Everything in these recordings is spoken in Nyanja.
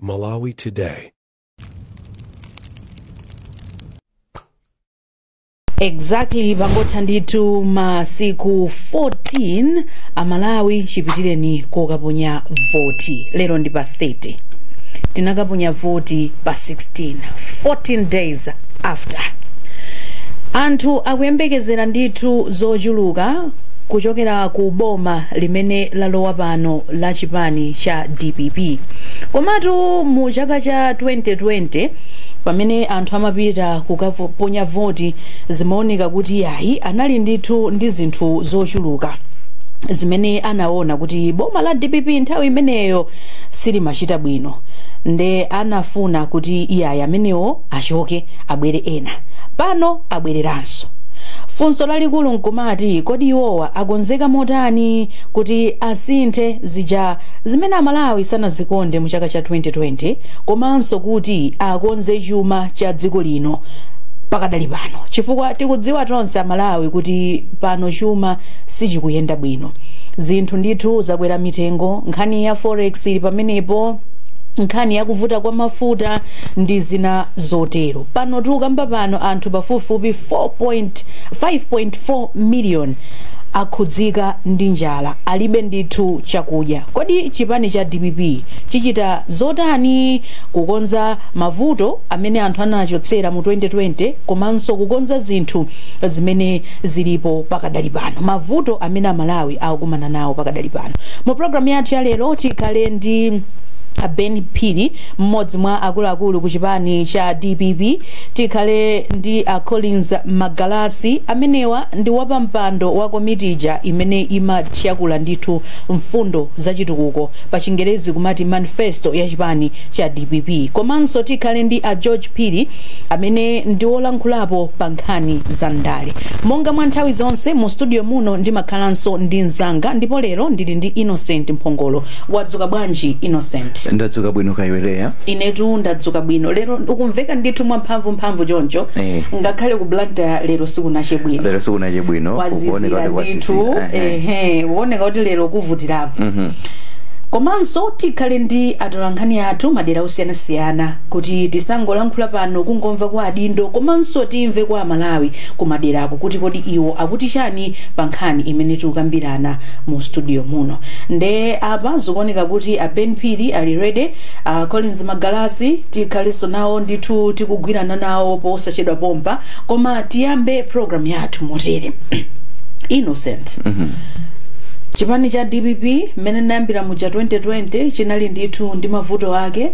Malawi Today. Exactly, pangotha ndithu masiku 14 Amalawi chipitireni kokaponya voti. Lero ndi pa 30, tinakaponya voti pa 16, 14 days after. Anthu akuyembekezera ndithu zochuluka kuchokera ku boma limene lalowa pano la chipani cha DPP. Komatu mu chaka cha 2020, pamene anthu amapita kukaponya voti, zimaoneka kuti yayi, anali ndithu ndi zinthu zochuluka zimene anaona kuti boma la DPP nthawi imeneyo silimachita bwino, nde anafuna kuti iyayi, amenewo achoke, abwere ena. Pano abwereranso. Funso lalikulu nkumati, kodi iwowa akonzeka motani kuti asinthe zija zimene Amalawi sanazikonde mu chaka cha 2020, komanso kuti akonze chuma cha dziko lino pakadali pano? Chifukwa tikudziwa tonse Amalawi kuti pano chuma sichikuyenda bwino, zinthu ndithu zakwera mitengo, nkhani ya forex ili pamenepo, nkhani yakuvuta kwa mafuta ndi zina zotero. Pano tikukamba pano, anthu pafupifupi 5.4 million akhudzika ndi njala, alibe ndithu chakudya. Kodi chipani cha DPP chichita zotani kukonza mavuto amene anthu anachotsera mu 2020, komanso kukonza zinthu zimene zilipo pakadali pano, mavuto amene Amalawi akukumana nawo pakadali pano? Mu programu yathu ya lero tikhale ndi Ben Phiri, mmodzi mwa akuluakulu ku chipani cha DPP. Tikhale ndi a Collins Magalasi, amenewa ndi wapampando wa komiti ija imene imathyakula ndithu mfundo zachitukuko, pa Chingerezi kumati manifesto ya chipani cha DPP. Komanso tikhale ndi a George Phiri, amene ndi wolankhulapo pa nkhani za ndale. Monga mwa nthawi zonse, mu studio muno ndimakhalanso ndi mzanga, ndipo lero ndili ndi Innocent Mphongolo. Wadzuka bwanji, Innocent? Ndadzuka bwino kaiwereya? Inetu ndadzuka bwino. Lero ukumveka ndithu mwamphamvu mphamvu choncho. Ngakhale ku Blantyre lero sikunache bwino. Lero sikunache bwino. Kwazizira kuoneka kuti ndithu. Kwazizira. Ehe, kuoneka kuti lero kuvutirapo. Komanso tikhale ndi atolankhani athu madera osiyanasiyana, kuti tisangolankhula pano kungomva kwa adindo, komanso timve kwa Amalawi kumaderako kuti kodi iwo akuti chani pa nkhani imene tikukambirana mu studio muno. Nde apa zikuoneka kuti a Ben Phiri ali ready, Collins Magalasi tikhalenso nawo ndithu, tikugwirana nawo posachedwa pompa. Koma tiyambe program yathu motere, Innocent. Chipani cha DPP mmene nayambira muja 2020 chinali ndithu ndi mavuto ake,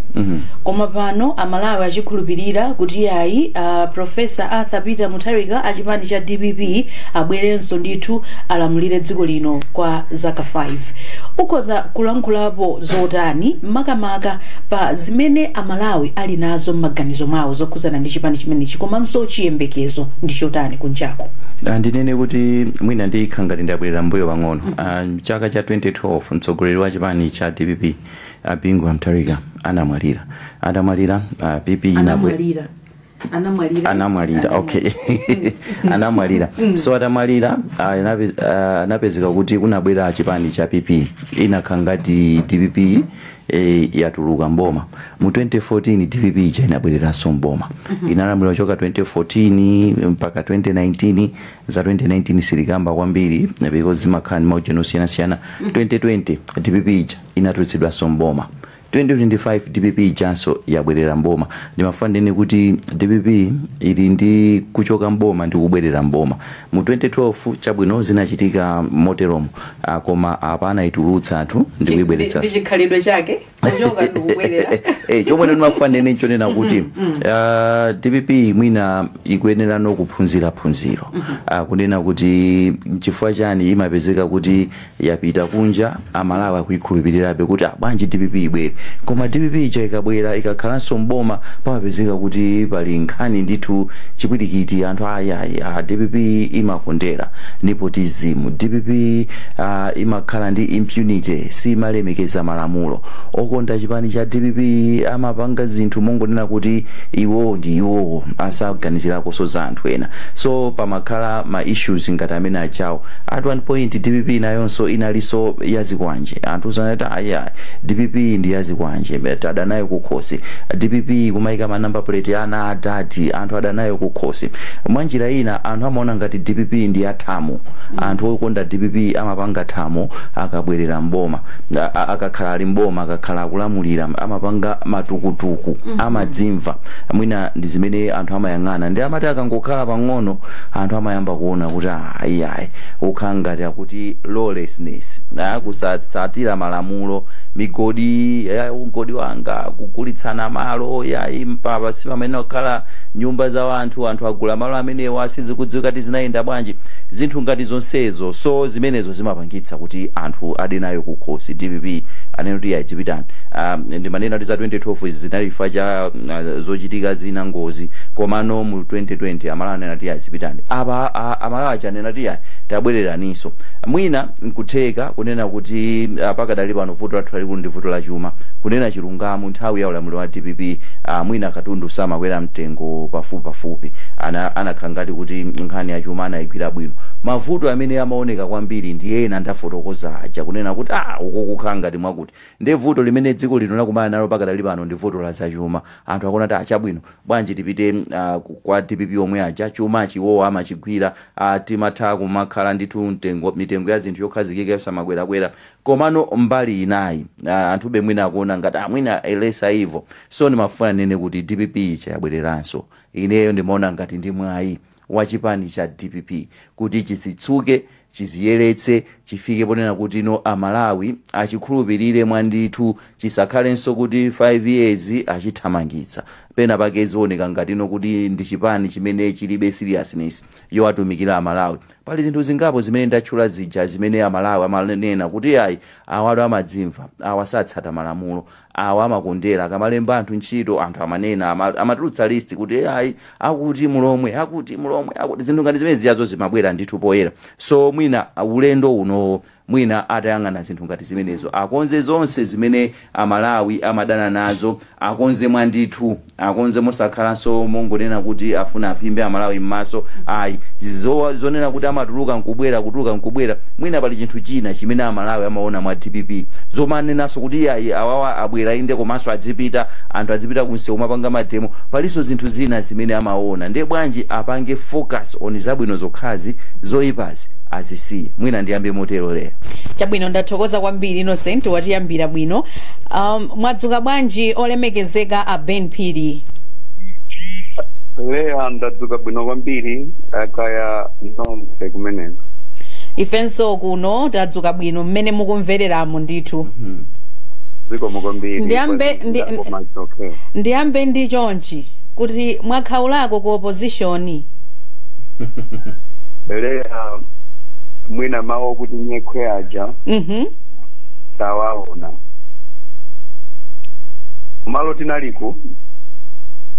koma pano Amalawi achikhulupirira kuti yayi, Professor Arthur Peter Mutharika achipani cha DPP abwerenso ndithu alamulire dziko lino kwa zaka 5. Ukhoza kulankhulapo zotani, makamaka pa zimene Amalawi ali nazo m'maganizo mwawo zokhuzana ndi chipani chimenechi, komanso chiyembekezo ndi chotani kunjako? Ndinene kuti mwina ndikha ngati ndabwerera mbuyo pang'ono. Chaka cha 2012 mtsogoleri wa chipani cha DPP, Bingu Mutharika, anamwalira. Atamwalira, PP Anamwalira, anamwalira. Anamwalira, okay, anamwalira. So atamwalira, anapezeka kuti kunabwera chipani cha PP, inakhala ngati DPP yatuluka mboma. Mu 2014 DPP ija inabwereranso mboma, inalamulira kuchoka 2014 mpaka 2019. Za 2019 silikamba kwambiri because zimakhala ndi maujeni osiyanasiyana. 2020 DPP ija inatulutsidwanso mboma. 2025 DPP ijanso yabwerera mboma. Ndimafuna ndinene kuti DPP ili ndi kuchoka mboma ndi kubwerera mboma. Mu 2012, chabwino, zinachitika moteromo, koma apa anayitulutsa anthu ndi kuyibweretsanso. Ndi chikhalidwe chake, kuchoka ndikubwerera. Chomwe ndimafuna ndinene nchonena kuti DPP mwina ikuyenera kuphunzira phunziro, kunena kuti chifukwa chani imapezeka kuti yapita kunja, Amalawi akuikhulupirirabe kuti bwanji DPP ibwere? Koma DPP ija ikabwera, ikakhalanso mboma, pamapezeka kuti pali nkhani ndithu, chipwirikiti. Anthu ayayi, DPP imakondera nepotism, DPP imakhala ndi impunity, simalemekeza malamulo. Okonda chipani cha DPP amapanga zinthu mongonena kuti iwo ndi iwowo, asaganizirakonso za anthu ena. So pamakhala ma issues ngati amene achawo. At one point DPP nayonso inalinso yazikwanje. Anthu sanati ayi, DPP ndi yazikwanje. azikwanje, adanayo kukhosi. DPP kumayika ma number plate ana adadi, anthu adanayo kukhosi. Mwanjira ina anthu amaona ngati DPP ndi athamo. Anthu okonda DPP amapanga thamo akabwerera mboma, akakhala ali mboma, akakhala akulamulira, amapanga matukutuku, amadzimva. Mwina ndi zimene anthu amayang'ana, ndi amati akangokhala pang'ono anthu amayamba kuona kuti ayi ayi, ukhala ngati akuti lawlessness, kusatsatira malamulo, migodi ya mgodi wanga, kugulitsana malo, yayi mpapa si pamene kukhala nyumba za anthu, anthu agula malo amenewa, sizikudziwika kuti zinayenda bwanji, zinthu ngati zonsezo. So zimenezo zimapangitsa kuti anthu ade nayo kukhosi DPP, anene kuti yadzipitani. Ndimanena kuti za 2012 izi zinali chifukwa cha zochitika zina, ngozi, komano mu 2020 Amalawi anena kuti yazipitani. Apa Amalawi aja anena kuti yayi, tabwereraninso. Mwina nkutheka kunena kuti pakadali pano vuto lathu lalikulu ndi vuto la chuma. Kunena chilungamo, nthawi ya ulamuliro wa DPP mwina katundu samakwera mtengo pafupi pafupi, anakhala ngati kuti nkhani ya chuma anayigwira bwino. Mavuto amene amaoneka kwambiri ndi ena ndafotokoza aja, kunena kuti uku kukhala ngati mwakuti ndi vuto limene dziko lino lakumana nalo pakadali pano ndi vuto la zachuma. Anthu akuona kuti achabwino bwanji tipite kwa DPP omwe aja chuma chiwowa amachigwira, timatha kumakhala ndithu mtengo, mitengo ya zinthu yokhazikika, yosamakwerakwera. Komano mbali inayi anthube mwina akuona ngati mwina elesa ivo. So ndimafuna nene kuti DPP chayabwereranso, ineyo ndimaona ngati ndi mwayi wa chipani cha DPP kuti chisitsuke, chiziyeretse, chifike ponena kuti no, Amalawi achikhulupirire mwandithu, chisakhalenso kuti 5 years achithamangitsa. Pena pake zioneka ngati no kuti ndi chipani chimene chilibe seriousness yowatumikira Amalawi. Pali zinthu zingapo zimene ndatchula zija zimene Amalawi amanena kuti ayi, awatu amadzimva, awa satsata malamulo, awa amakondera, akamalemba anthu ntchito anthu amanena, amatulutsa list kuti ayi, akuti Mulomwe, akuti Mulomwe, akuti zinthu ngati zimene ziyazo zimabwera ndithu poyera. So mwina ulendo uno mwina atayang'ana zinthu ngati zimenezo, akonze zonse zimene Amalawi amadana nazo, akonze mwandithu, akonze mosakhalanso mongonena kuti afuna aphimbe Amalawi m'maso, ayi. Zonena kuti amatuluka nkubwera, kutuluka nkubwera, mwina pali chinthu china chimene Amalawi amaona mwa DPP, zomanenanso kuti ayi, awawa abwera inde, komanso adzipita, anthu adzipita kunsewu mapanga ma demo. Palinso zinthu zina zimene amaona, ndiye bwanji apange focus on zabwino zokhazi, zoyipazi azisiye. Mwina ndiyambe motero, Leya. Chabwino, ndathokoza kwambiri Innocent, watiyambira bwino. Mwadzuka bwanji, olemekezeka a Ben Phiri? Leya, ndadzuka bwino kwambiri, kaya nonse kumeneko? Ifenso kuno tadzuka bwino, mmene mukumvereramo ndithu. Zikomo kwambiri. Ndiyambe Koma it's okay. Ndiyambe ndi chonchi kuti mwakhaulako ku opposition? Leya, mwina mawu kuti nyekhwe aja tawaona. Kumalo tinaliko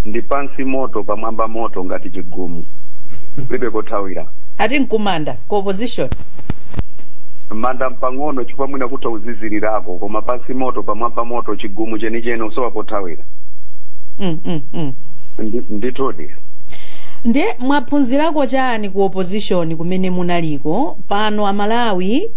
ndi pansi moto, pamwamba moto, ngati chigumu, kulibe kothawira. Ati mkumanda ku opposition? Manda mpang'ono, chifukwa mwina kutha uzizirirako, koma pansi moto, pamwamba moto, chigumu chenicheni, usowa pothawira. Ndithudi. Ndiye mwaphunzirako chani ku opposition kumene munaliko? Pano Amalawi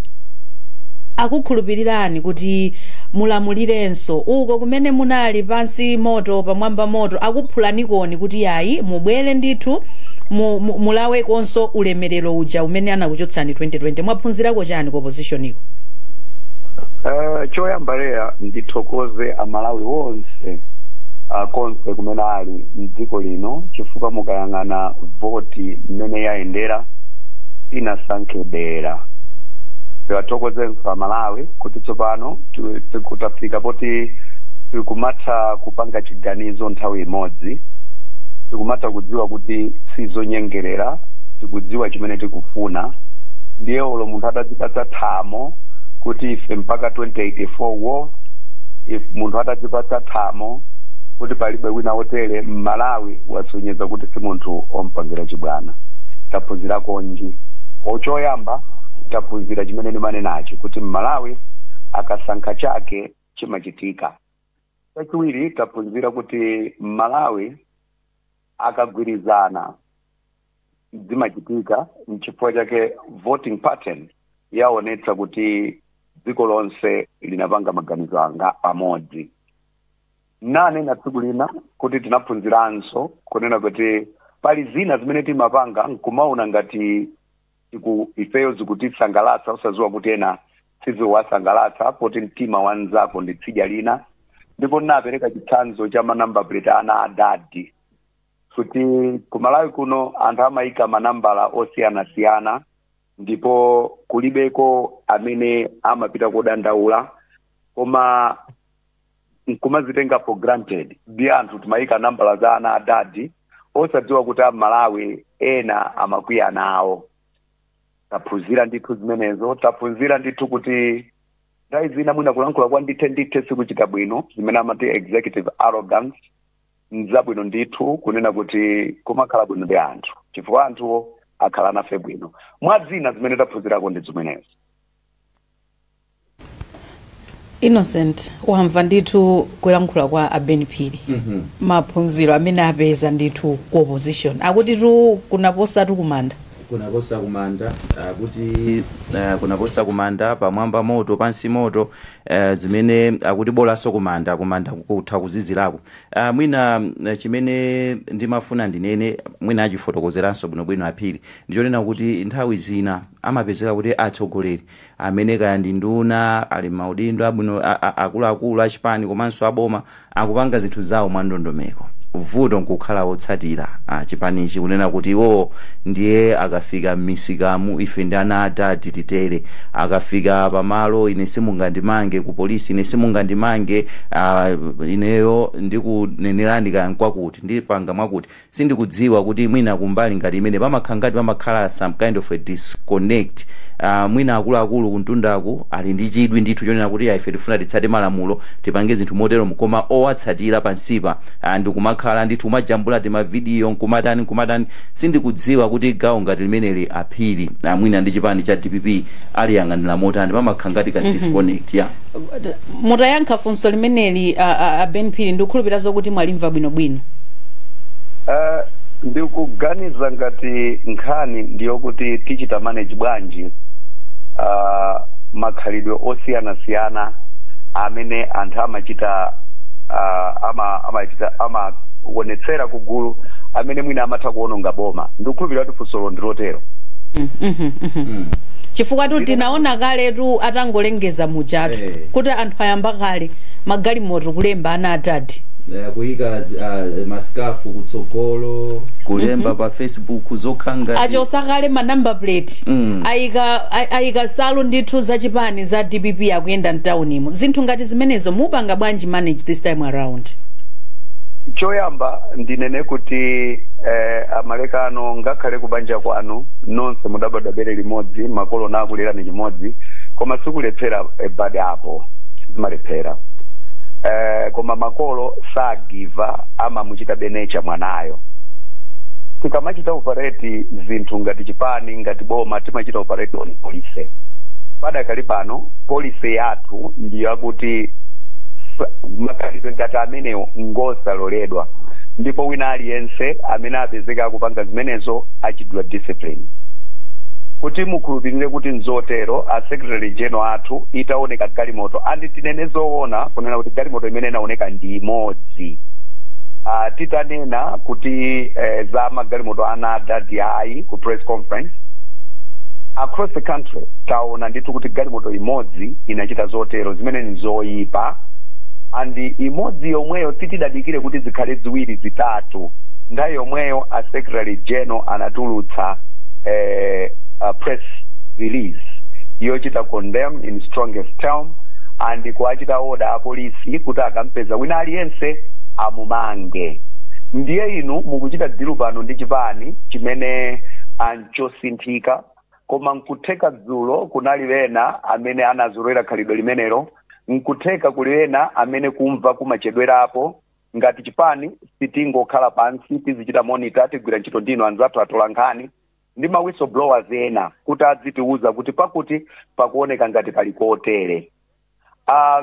akukhulupirirani kuti mulamulirenso. Uko kumene munali pansi moto, pamwamba moto, akuphulanikoni kuti yayi, mubwere ndithu mulawekonso ulemerero uja umene anakuchotsani 2020. Mwaphunzirako chani ku opposition iko? Choyamba Leya, ndithokoze Amalawi wonse konse kumene ali mdziko lino, chifukwa mukayang'ana voti mmene yayendera, inasankhe dera. Tiwathokozenso Amalawi kuti tsopano tikutafika poti tikumatha kupanga chiganizo nthawi imodzi, tikumatha kudziwa kuti sizonyengerera, tikudziwa chimene tikufuna. Ndiye olo munthu atadzipatsa thamo kuti ife mpaka 2084 wo, if munthu atadzipatsa thamo kuti palibe wina wotere, Mmalawi wasonyeza kuti si munthu ompangira chibwana. Taphunzirakonji? Ochoyamba taphunzira chimene ndimanenachi, kuti Mmalawi akasankha chake chimachitika. Chachiwiri, taphunzira kuti Mmalawi akagwirizana zimachitika. Nchifukwa chake voting pattern yaonetsa kuti dziko lonse linapanga maganizo anga amodzi. Nanena tsiku lina kuti tinaphunziranso kunena kuti pali zina zimene timapanga nkumaona ngati ifeyo zikutisangalatsa, usaziwa kuti ena siziwasangalatsa, poti mtima wanzako ndi tsidya lina. Ndipo ndinapereka chitsanzo cha manamba plate ana adadi, kuti kumalawi kuno anthu amayika manambala osiyanasiyana ndipo kulibeko amene amapita kodandaula, koma nkumazitenga for granted. Ndi anthu timayika nambala za ana adadi osadziwa kuti amalawi ena amakwiya nawo. Taphunzira ndithu zimenezo. Taphunzira ndithu kuti nthawi zina mwina kulankhula kwa ndithe ndithe sikuchita bwino, zimene amati executive arrogance. Nzabwino ndithu kunena kuti kumakhala bwino ndi anthu, chifukwa anthuwo akhala nafe bwino. Mwa zina zimene taphunzirako ndi zimenezo. Innocent, wamva ndithu kulankhula kwa a Ben Phiri, maphunziro amene apeza ndithu ku opposition, akuti tu kunaposatu kumanda. Kunaposa kumanda, akuti kunaposa kumanda, pamwamba moto, pansi moto, zimene akuti bolanso kumanda, kumanda kutha kuzizirako. Mwina chimene ndimafuna ndinene, mwina achifotokozeranso bwinobwino aphiri, ndichonena kuti nthawi zina amapezeka kuti atsogoleri amene kaya ndi nduna, ali maudindo abwino, akuluakulu achipani komanso aboma, akupanga zinthu zawo mwandondomeko. Vuto nkukhala wotsatira chipanichi, kunena kuti iwowo ndiye akafika m'misikamu, "Ife ndi ana adadi, titere." Akafika pamalo, "Ine simungandimange ku polisi, ine simungandimange, ineyo ndikunenerani kaya nkwakuti ndipanga mwakuti." Sindikudziwa kuti mwina kumbali ngati imene pamakhala ngati pamakhala some kind of a disconnect. Mwina akuluakulu kuntundaku ali ndi chidwi ndithu chonena kuti ife tifuna titsate malamulo, tipange zinthu motero, koma owatsatira pansipa ndikumakhala ndithu kumajambula timavidiyo, nkumatani nkumatani. Sindikudziwa kuti gawo ngati limeneli aphiri, mwina ndi chipani cha DPP aliyang'anira motani. Pamakhala ngati ka disconnect ya. Mutayankha funso limeneli, a Ben Phiri, ndikukhulupirira zokuti mwalimva bwinobwino. Ndikuganiza ngati nkhani ndiyokuti tichita manage bwanji makhalidwe osiyanasiyana amene anthu amachita, amachita amaonetsera kugulu, amene mwina amatha kuononga boma. Ndikukhulupirira kuti funsolo ndilotero. Chifukwa tu tinaona kaletu atangolengeza mujatu kuti anthu ayamba kale magalimoto kulemba ana adadi. Kuyika masikafu kutsogolo, kulemba pa Facebook zokha ngati Achosa kale ma number plate, ayika salu ndithu zachipani za DPP, akuyenda mtaunimo. Zinthu ngati zimenezo mupanga bwanji manage this time around? Choyamba ndinene kuti amalekano, ngakhale kubanja kwanu nonse mudabadwa bere limodzi, makolo nakulerani chimodzi, koma sikulephera bad apple, sizimalephera, koma makolo sagiva, amamuchita nurture mwanayo. Tikamachita operate zinthu ngati chipani, ngati boma, timachita operate on policy. Padakali pano policy yathu ndiyo yakuti makhalidwe ngati amenewo ngosaloledwa, ndipo wina aliyense amene apezeka akupanga zimenezo achidwa discipline. Kuti mukhulupirire kuti nzotero, a secretary general athu itaoneka galimoto, andi tinene zoona kunena kuti galimoto imene inaoneka ndi imodzi, titanena kuti za magalimoto ana adadi ayi ku press conference, across the country taona ndithu kuti galimoto imodzi inachita zotero zimene nzoyipa, and imodzi yomweyo, sitidadikire kuti zikhale ziwiri, zitatu. Nthawi yomweyo a secretary general anatulutsa a press release yochita condemn in strongest term and kuachita order apolisi kuti akampeza wina aliyense amumange. Ndiye inu mukuchita deal pano ndi chipani chimene anchosinthika, koma nkutheka dzulo kunali ena amene anazolowera khalidwe limenelo, nkutheka kuli ena amene kumva kumachedwerapo. Ngati chipani sitingokhala pansi, tizichita monitor, tigwira ntchito ndino anzathu atola nkhani ndi ma whistleblowers ena kuti adzitiuza kuti pakuti pakuoneka ngati pali kotere.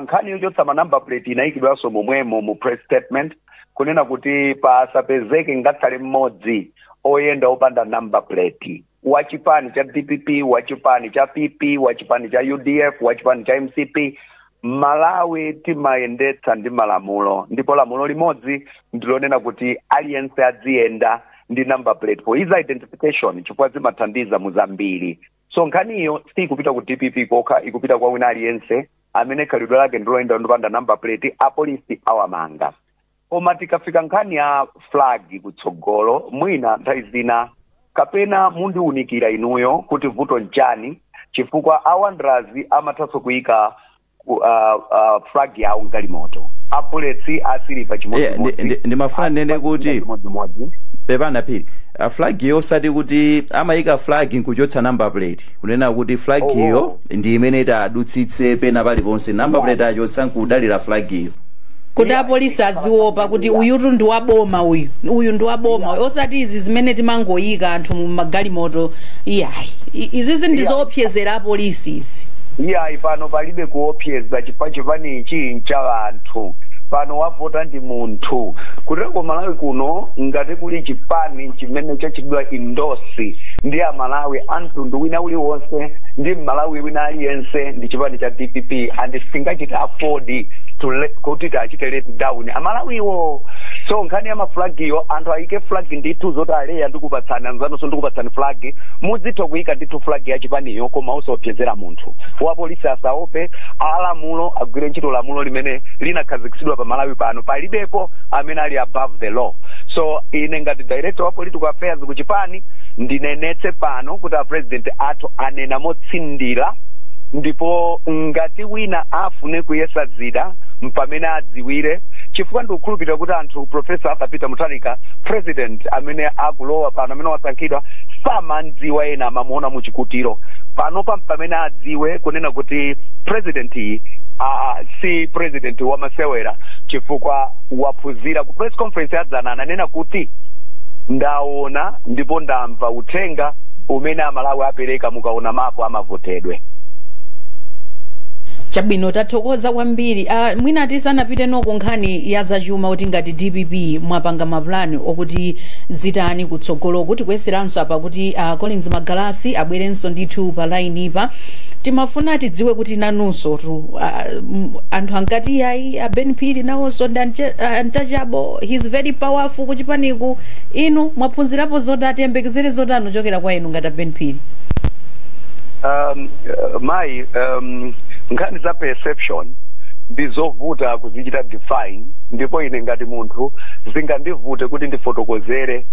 Nkhani yochotsa ma number plate inayikidwanso momwemo mu press statement, kunena kuti pasapezeke ngakhale mmodzi oyenda opanda number plate, wachipani cha DPP, wachipani cha PP, wachipani cha UDF, wachipani cha MCP. Malawi timayendetsa ndi malamulo, ndipo lamulo limodzi ndilonena kuti aliyense adziyenda ndi number plate for his identification, chifukwa zimathandiza mu zambiri. So nkhaniyo sikupita ku DPP kokha, ikupita kwa wina aliyense amene khalidwe lake ndiloyenda ndopanda number plate, apolisi awamanga. Koma tikafika nkhani ya flag kutsogolo, mwina nthawi zina kapena mundiwunikira inuyo kuti vuto nchani, chifukwa a Wanderers amathanso kuyika flag yawo mgalimoto, a Bullets, a Silver chimodzimodzi. Ndimafuna ndinene kuti chimodzimodzi. Pepana Phiri, a flag yo osati kuti amayika flag nkuchotsa number plate, kunena kuti flag iyo ndi imene itadutsitse pena paliponse, number plate achotsa nkudalira flag iyo. Kuti apolisi aziopa kuti uyutu ndi waboma uyu, uyu ndi waboma, osati izi zimene timangoyika anthu mu magalimoto, iyayi. Izizi ndi zoopsezera apolisi izi. Iyayi, pano palibe kuopseza chifukwa chipanichi ncha anthu. Pano wavota ndi munthu. Kuteko Malawi kuno, ngati kuli chipani chimene chachidwa endorse ndi Amalawi amtundu wina uliwonse ndi Mmalawi wina aliyense, ndi chipani cha DPP, and singachita afford kuti tiachite let down Amalawiwo. So nkhani ya maflagiyo, anthu ayike flag ndithu, zoti aleya ndikupatsani, anzanunso ndikupatsani flag, muzitha kuyika ndithu flag ya chipaniyo, koma usaopsezera munthu. Wapolisi asaope, alamulo agwire ntchito lamulo limene linakhazikitsidwa pa Malawi pano. Palibepo amene ali above the law. So ine ngati director wa political affairs ku chipani ndinenetse pano kuti a president athu anena motsindira, ndipo ngati wina afune kuyesa zida mpamene adziwire, chifukwa ndikukhulupirira kuti anthu, Professor Arthur Peter Mutharika, president amene akulowa pano, amene wasankhidwa, samandziwa, ena amamuona muchikutiro. Panopa pamene adziwe kunena kuti president iyi si president wamasewera, chifukwa waphunzira. Ku press conference yadzana ananena kuti ndaona ndipo ndamva uthenga umene Amalawi apereka, mukaona mapo amavotedwe. Chabwino, tathokoza kwambiri. Mwina tisanapite noko nkhani ya zachuma, kuti ngati DPP mwapanga mapulani okuti zitani kutsogolo, kuti kuyeseranso apa kuti Collins Magalasi abwerenso ndithu pa line ipa, timafuna tidziwe kuti nanunso tu anthu ankati ayi, a Ben Phiri nawonso ndi untouchable, he's very powerful kuchipaniku. Inu mwaphunzirapo zotani? Tiyembekezere zotani kuchokera kwa inu ngati a Ben Phiri? Mayi, nkhani za perception ndi zovuta kuzichita define, ndipo ine ngati munthu zingandivute kuti ndifotokozere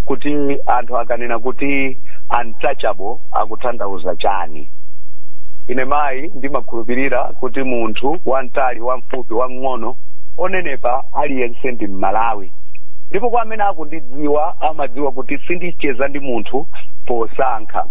kuti anthu akanena kuti untouchable akutanthauza chani. Ine mayi ndimakhulupirira kuti munthu wamtali, wamfupi, wamng'ono, onenepa, aliyense ndi Mmalawi. Ndipo kwa amene akundidziwa amadziwa kuti sindicheza ndi munthu posankha.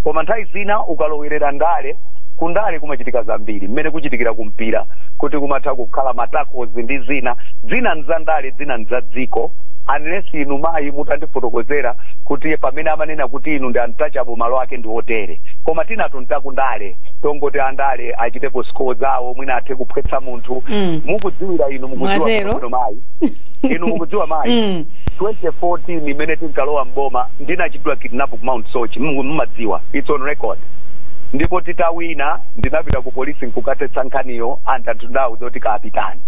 Koma nthawi zina ukalowerera ndale, kundale kumachitika zambiri mmene kuchitikira kumpira, kuti kumatha kukhala matakozi ndi zina. Zina nza ndale, zina nza dziko. Unless inu mayi mutandifotokozera kuti pamene amanena kuti inu ndi untouchable malo ake ndi otere. Koma tinatu ntakundale, tongoti andale achitepo score zawo, mwina athe kuphwetsa munthu. Mukudziwira inu, mukudziwa Mwatero? bwino mayi, inu mukudziwa mayi, 2014 imene tinkalowa mboma ndinachitidwa kidnap ku Mount Soche. Mumadziwa, it's on record. Ndipo titawina ndinapita ku polisi nkukatetsa nkhaniyo, anthu ndawuza kuti kaapitani.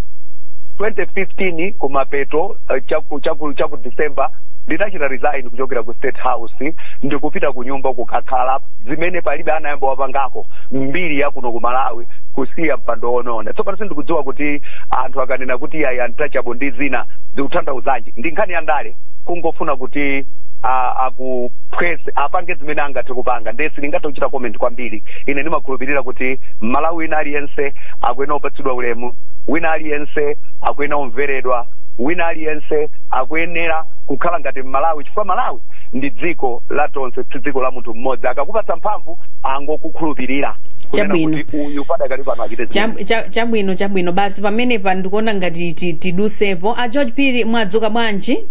2015 kumapeto, chaku December, ndinachita resign kuchokera ku State House ndikupita ku nyumba kukakhala, zimene palibe anayamba wapangako mbiri ya kuno ku Malawi, kusiya mpando wonona. Tsopano sindikudziwa kuti anthu akanena kuti ayi untouchable ndi zina zikutanthauzanji. Ndi nkhani ya ndale, kungofuna kuti akuphwese, apange zimene angathe kupanga. Ndiye sindingathe kuchita comment kwambiri. Ine ndimakhulupirira kuti Mmalawi wina aliyense akuyenera kupatsidwa ulemu, wina aliyense akuyenera kumveredwa, wina aliyense akuyenera kukhala ngati Mmalawi, chifukwa Malawi ndi dziko la tonse, si dziko la munthu mmodzi. Akakupatsa mphamvu angokukhulupirira kunena kuti uyu padakali pano achite zimene. Chabwino, basi pamenepa ndikuona ngati tidusepo. A George Phiri, mwadzuka bwanji?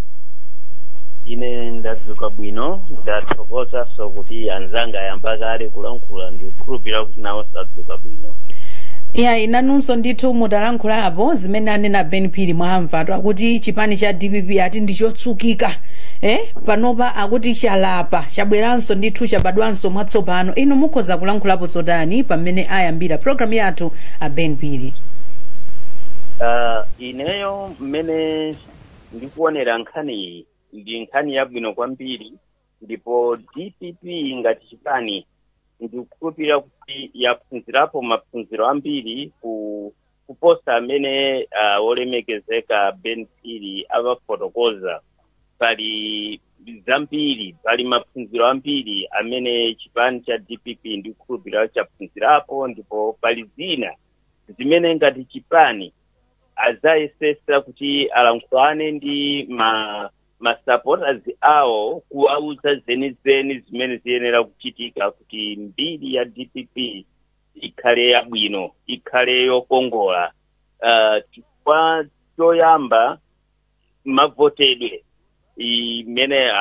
Ine ndadzuka bwino, ndathokozaso kuti anzanga ayamba kale kulankhula, ndikukhulupirira kuti nawo sadzuka bwino. Ya, inanunso ndithu mutalankhulapo zimene anena Ben Phiri, mwamva akuti chipani cha DPP ati ndi chotsukika, panopa akuti chalapa, chabweranso ndithu, chabadwanso mwatsopano. Inu mukhoza kulankhulapo zotani pamene ayambira programu yathu a Ben Phiri? Ineyo mmene ndikuonera nkhani iyi, ndi nkhani yabwino kwambiri, ndipo DPP ngati chipani ndikukhulupirira kuti yaphunzirapo maphunziro ambiri kuposa amene wolemekezeka Ben Phiri amafotokoza. Pali zambiri, pali maphunziro ambiri amene chipani cha DPP ndikukhulupirira chaphunzirapo, ndipo pali zina zimene ngati chipani azayesesa kuti alankhulane ndi ma supporters awo, kuwauza zenizeni zimene ziyenera kuchitika kuti mbiri ya DPP ikhale yabwino, ikhale yokongola. Chifukwa choyamba, mavotedwe imene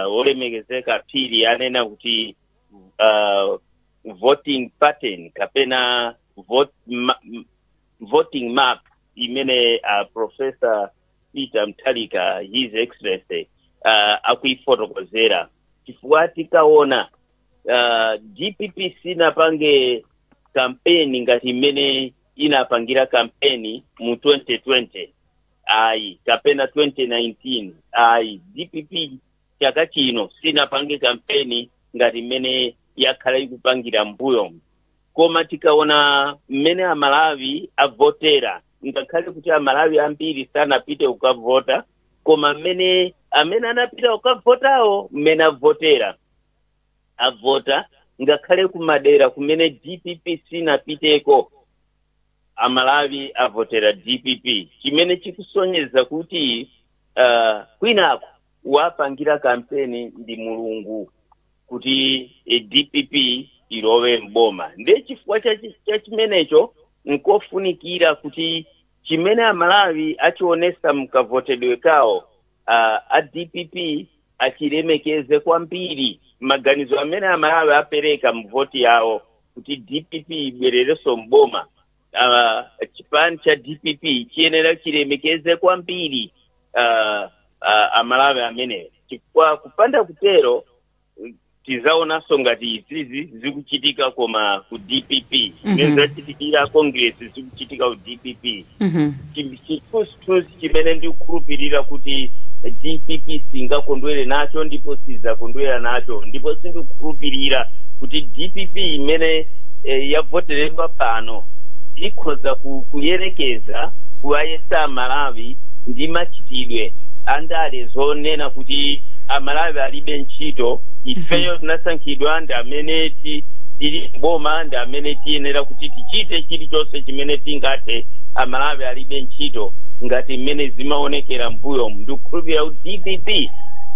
olemekezeka Phiri anena kuti voting pattern kapena voting map imene Professor Peter Mutharika, His Excellency, akuifotokozera, chifukwa tikaona DPP sinapange kampeni ngati imene inapangira kampeni mu 2020 ayi, kapena 2019 ayi. DPP chaka chino sinapange kampeni ngati imene yakhala ikupangira mbuyo, koma tikaona mmene Amalawi avotera, ngakhale kuti Amalawi ambiri sanapite kukavota, koma mmene amene anapita kukavotawo, mmene avotera, avota ngakhale kumadera kumene DPP sinapiteko, Amalawi avotera DPP, chimene chikusonyeza kuti kwinako wapangira kampeni ndi Mulungu kuti DPP ilowe mboma. Ndiye chifukwa cha chimenecho nkofunikira kuti chimene Amalawi achionesa mkavotedwe kawo, a DPP achilemekeze kwambiri. Maganizo amene Amalawi apereka mvoti yawo kuti DPP ibwererenso mboma, chipani cha DPP chiyenera chilemekeze kwambiri Amalawi amenewo, chifukwa kupanda kutero tizaonanso ngati izizi zikuchitika koma ku DPP, zimene zachitikira Congress zikuchitika ku DPP. Chithunzithunzi chimene ndikukhulupirira kuti DPP singakondwere nacho ndipo sizakondwera nacho, ndipo sindikukhulupirira kuti DPP imene yavoteredwa pano ikhoza kuyerekeza kuwayesa Amalawi ndi machitidwe andale zonena kuti Amalawi alibe ntchito, ifeyo tinasankhidwa ndi amene tili mboma, ndi amene tiyenera kuti tichite chilichonse chimene tingathe, Amalawi alibe ntchito, ngati mmene zimaonekera mbuyomu. Ndikukhulupirira kuti DPP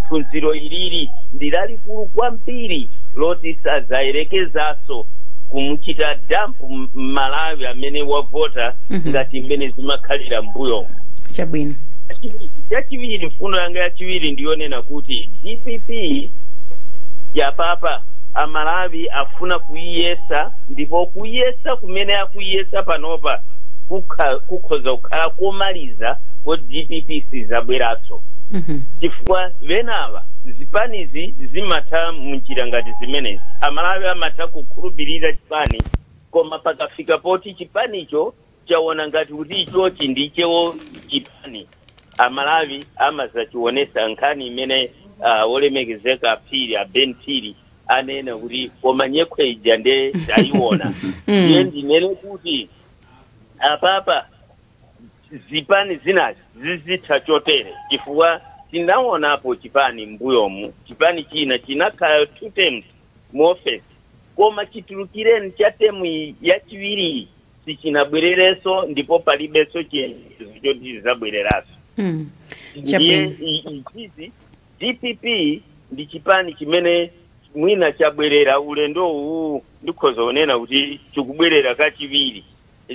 phunziro ilili ndi lalikulu kwambiri loti sadzayerekezanso kumuchita dump Mmalawi amene wavota ngati mmene zimakhalira mbuyomu. Chachiwiri, mfundo yanga yachiwiri ndiyonena kuti DPP yapapa Amalawi afuna kuiyesa, ndipo kuyesa kumene akuyesa panopa kukhoza kukhala komaliza ko DPP sizabweranso, chifukwa venawa zipanizi zimatha munjira ngati zimenezi. Amalawi amatha kukhulupirira chipani, koma pakafika poti chipanicho chaona ngati kuti ichochi ndichewo chipani, Amalawi amazachionesa. Nkhani imene wolemekezeka Phiri, a Ben Phiri, anena kuti koma nyekhwe ija nde tayiona. Iye ndinene kuti apapa zipani zinazi zizitha chotere, chifukwa tinaonapo chipani mbuyomu, chipani china chinakhala two terms mu office, koma chitulukireni cha temu yachiwiri sichinabwererenso, ndipo palibenso chiyembekezo choti chizabwereranso. Ndiye izizi DPP ndi chipani chimene mwina chabwerera ulendo uwu, ndikhoza kunena kuti chikubwerera kachiwiri,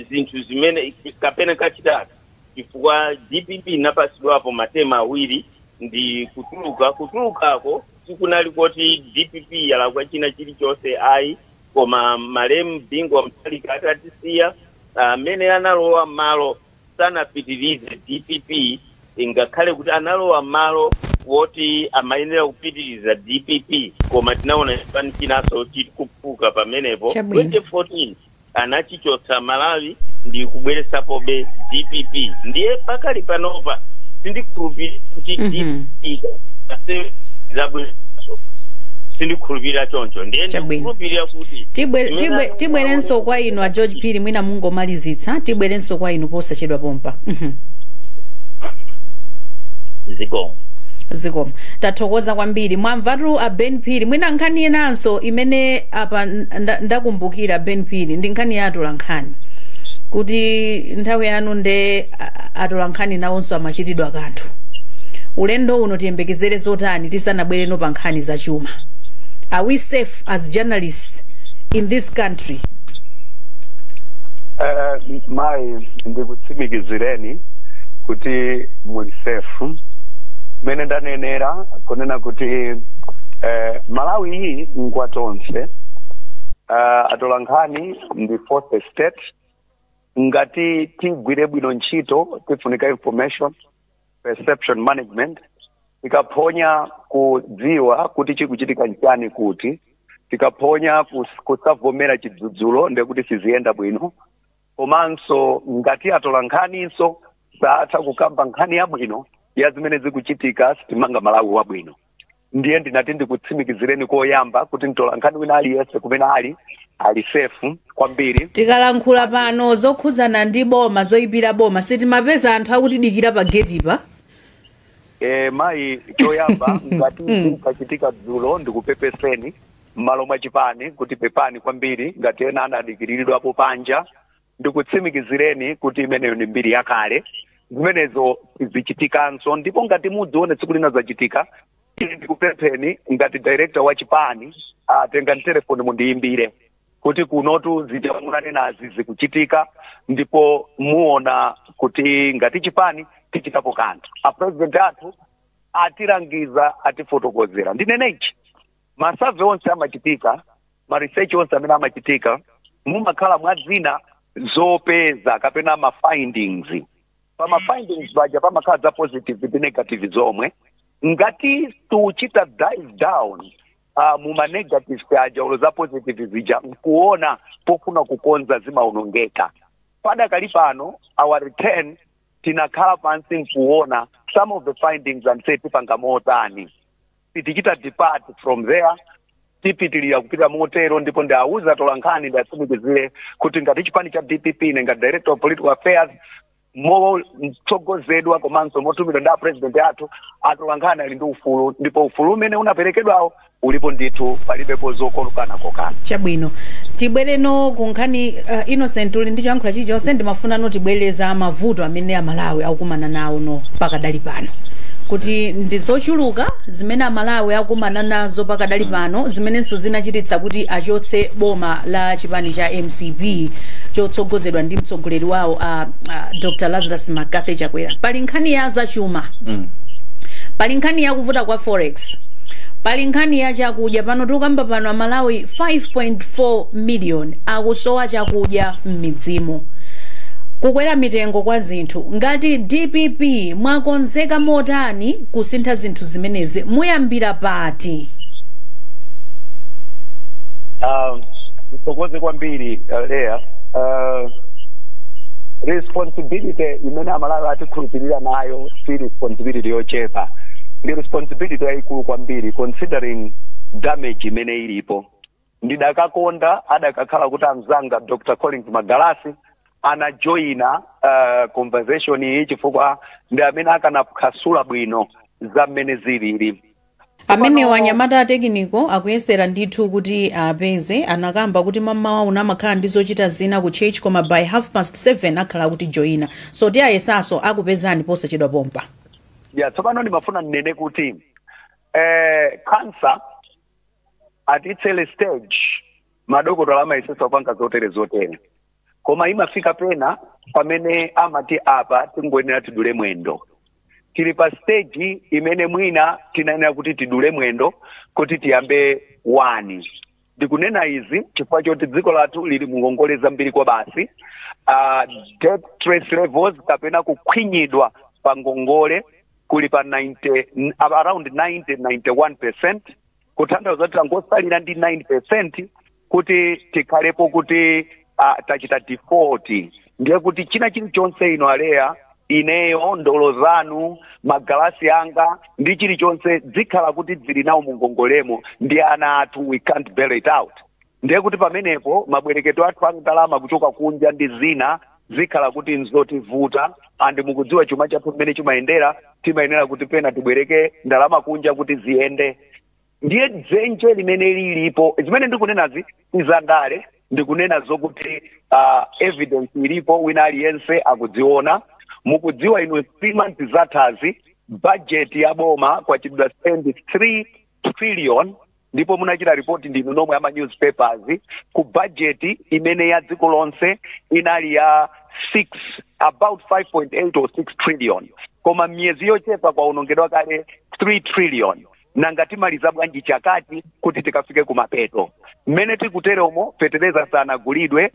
zinthu zimene kapena kachitatu, chifukwa DPP inapasidwapo matema awiri ndi kutuluka. Kutulukako sikunali kuti DPP yalakwa china chilichonse ayi, koma malemu Bingu Mutharika atatisiya Amene analowa malo sanapitirize DPP, ngakhale kuti analowa malo woti amayenera kupitiriza DPP, koma tinaona chipani chinanso chikuphuka pamenepo. Chabwino. 2014 anachichotsa Malawi ndi kubweresapobe DPP. Ndiye pakali panopa sindikhulupirira kuti DPP zabwereso, sindikhulupirira choncho. Ndiye Chabwino. ndikukhulupirira kuti Tibwerenso kwa inu a George Phiri, mwina mungomalizitsa, tibwerenso kwa inu posachedwa pompa. Zikomo. Zikomo, tathokoza kwambiri. Mwamvatu a Ben Phiri. Mwina nkhani inanso imene apa ndakumbukira, Ben Phiri, ndi nkhani ya atolankhani, kuti nthawi yanu nde atolankhani nawonso amachitidwa kanthu. Ulendo uno tiyembekezere zotani, tisanabwereno pa nkhani zachuma? Are we safe as journalists in this country? Mayi, ndikutsimikizireni kuti muli safe. Mmene ndanenera kunena kuti Malawi iyi ngwatonse. Atolankhani ndi fourth estate. Ngati tigwire bwino ntchito, tifunika information perception management. Tikaphonya kudziwa kuti chikuchitika nchani, kuti tikaphonya kusavomera chidzudzulo, ndekuti siziyenda bwino. Komanso ngati atolankhaniso satha kukamba nkhani yabwino ya zimene zikuchitika, sitimanga Malawi wabwino. Ndiye ndinati ndikutsimikizireni koyamba kuti mtolankhani wina aliyense kumene ali, ali safe kwambiri. Tikalankhula pano zokhuzana ndi boma, zoyipira boma, sitimapeza anthu akutidikira pa getipa? Mayi, choyamba, ngati zinkachitika dzulo, ndikupepeseni m'malo mwa chipani kuti pepani kwambiri ngati ena anadikiriridwapo panja. Ndikutsimikizireni kuti imeneyo ni mbiri yakale, zimenezo zichitikanso. Ndipo ngati mudzione tsiku lina zachitika, ine ndikupempheni ngati director wa chipani, tengani telefoni mundiyimbire kuti kunotu zija nazi zikuchitika, ndipo muona kuti ngati chipani tichitapo kanthu. A president athu atilangiza, atifotokozera. Ndinene ichi, ma survey onse amachitika, ma research onse amene amachitika, mumakhala mwa zina zopeza kapena ma findings. Pa ma findings paja pamakhala za positive ndi negative zomwe. Ngati tuchita dive down muma negative aja olo za positive zija nkuona pofuna kukonza, zimaonongeka. Padakali pano, our return, tinakhala pansi nkuona some of the findings and say tipanga motani. Tichita depart from there, tipitirira kupita motero. Ndipo ndiawuza tolankhani, ndiatsimikizire kuti ngati chipani cha DPP, ine ngati director of political affairs, motsogozedwa komanso motumidwa ndi apresident athu, atolankhani ali ndi ufulu, ndipo ufulu umene unaperekedwawo ulipo ndithu, palibepo zokolokana-kokana. Chabwino, tibwereno ku nkhani. Innocent, uli ndi choyankhula chilichonse? Ndimafuna no tibwereza mavuto amene Amalawi akukumana nawo no pakadali pano, kuti ndi zochuluka zimene Amalawi akukumana nazo pakadali pano, zimenenso zinachititsa kuti achotse boma la chipani cha MCP chotsogozedwa ndi mtsogoleri wawo Dr Lazarus McCarthy Chakwera. Pali nkhani ya zachuma, pali nkhani ya kuvuta kwa forex, pali nkhani ya chakudya. Pano tikukamba pano, Amalawi 5.4 million akusowa chakudya m'midzimo, kukwera mitengo kwa zinthu. Ngati DPP, mwakonzeka motani kusintha zinthu zimenezi? Muyambira pati? Mthokoze kwambiri, Leya. Responsibility imene Amalawi atikhulupirira nayo si responsibility yochepa, ndi responsibility yayikulu kwambiri considering damage imene ilipo. Ndidakakonda adakakhala kuti anzanga Dr Collins Magalasi anajoyina conversation iyi, chifukwa ndi amene akanaphwasula bwino za mmene zilili. Amene wanyamata a technical akuyesera ndithu kuti apeze. Anakamba kuti mamawa uno amakhala ndi zochita zina ku church, koma by 7:30 akhala kuti joyina, so tiayesanso, akupezani posachedwa pompa. Ya, tsopano ndimafuna ndinene kuti cancer at its early stage, madokotala amayesesa kupanga zotere zotere, koma imafika pena pamene amati apa tingoyenera tidule mwendo. Tili pa stage imene mwina tinayenera kuti tidule mwendo kuti tiyambe wani. Ndikunena izi chifukwa choti dziko lathu lili mu ngongole zambiri kwa basi. Debt stress levels kapena kukhwinyidwa pa ngongole kuli pa 90, around 90 91%, kutanthauza kuti tangosalira ndi 9% kuti tikhalepo kuti tachita default. Ndiye kuti china chilichonse, ino aleya, ineyo, ndolo zanu, magalasi anga ndi chilichonse zikhala kuti zili nawo mungongolemo ndi ana athu. We can't bail it out. Ndiye kuti pamenepo mabwereketo athu a ndalama kuchoka kunja ndi zina zikhala kuti nzotivuta. And mukudziwa chuma chathu mmene chimayendera, timayenera kuti pena tibwereke ndalama kunja kuti ziyende. Ndiye dzenje limene lilipo, zimene ndikunenazi izandale, ndikunena zokuti evidence ilipo, wina aliyense akudziona. Mukudziwa inu, 3 months zathazi budget ya boma kwachitidwa spend 3 trillion, ndipo munachita ripoti ndinu nomwe ama newspapers, ku budget imene ya dziko lonse inali ya 6, about 5.8 or 6 trillion, koma miyezi yochepa kwaonongedwa kale 3 trillion. Nanga timaliza bwanji chakati kuti tikafike kumapeto? Mmene tikuteromo, fetereza sanagulidwe,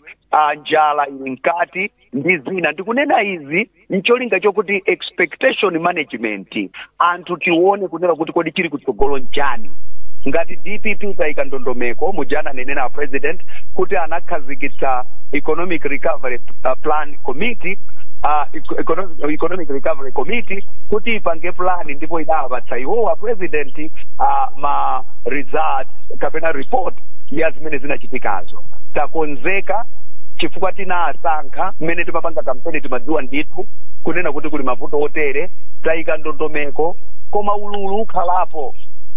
njala ili mkati ndi zina. Ndikunena izi ncholinga chokuti expectation management, anthu tione kunena kuti kodi chili kutsogolo nchani. Ngati DPP tayika ndondomeko, mujana nenena president kuti anakhazikitsa economic recovery plan committee, economic recovery committee kuti ipange plan, ndipo inawapatsa iwowa president ma results kapena report ya zimene zinachitikazo. Takonzeka chifukwa tinasankha. Mmene timapanga kampeni timadziwa ndithu kunena kuti kuli mavuto otere. Tayika ndondomeko, koma ululu ukhalapo.